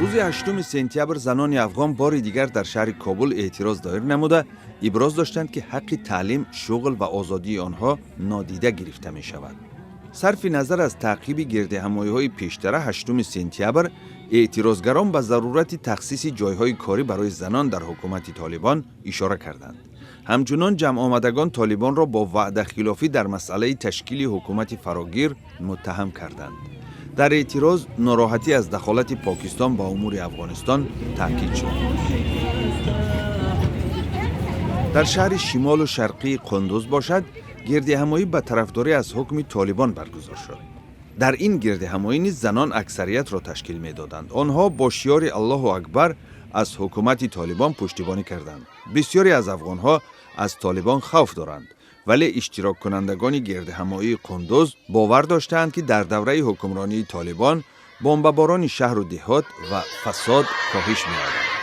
Рӯзи 8 сентябр занони афғон бори дигар дар шаҳри Кобул эътироз доир намуда, иброз доштанд, ки ҳаққи таълим, шуғл ва озодии онҳо нодида гирифта мешавад. Сарфи назар аз таъқиби гирдиҳамоиҳои пештара, 8 сентябр эътирозгарон ба зарурати тахсиси ҷойҳои корӣ барои занон дар ҳукумати Толибон ишора карданд. Ҳамчунон ҷамъомадагон Толибонро бо ваъдахилофӣ дар масъалаи ташкили ҳукумати фарогир муттаҳам карданд. Дар эътироз нороҳатӣ аз дахолати Покистон ба умури Афғонистон таъкид шуд. Дар шаҳри шимолу шарқии Қундуз бошад, гирдиҳамоӣ ба тарафдорӣ аз ҳукми Толибон баргузор шуд. Дар ин гирдиҳамоӣ низ занон аксариятро ташкил медоданд. Онҳо бо шиёри «Аллоҳу акбар» аз ҳукумати Толибон пуштибонӣ карданд. Бисёре аз афғонҳо аз Толибон хавф доранд, вале иштироккунандагони гирдиҳамоии Қундуз бовар доштаанд, ки дар давраи ҳукмронии Толибон бомбаборони шаҳру деҳот ва фасод коҳиш меёбад.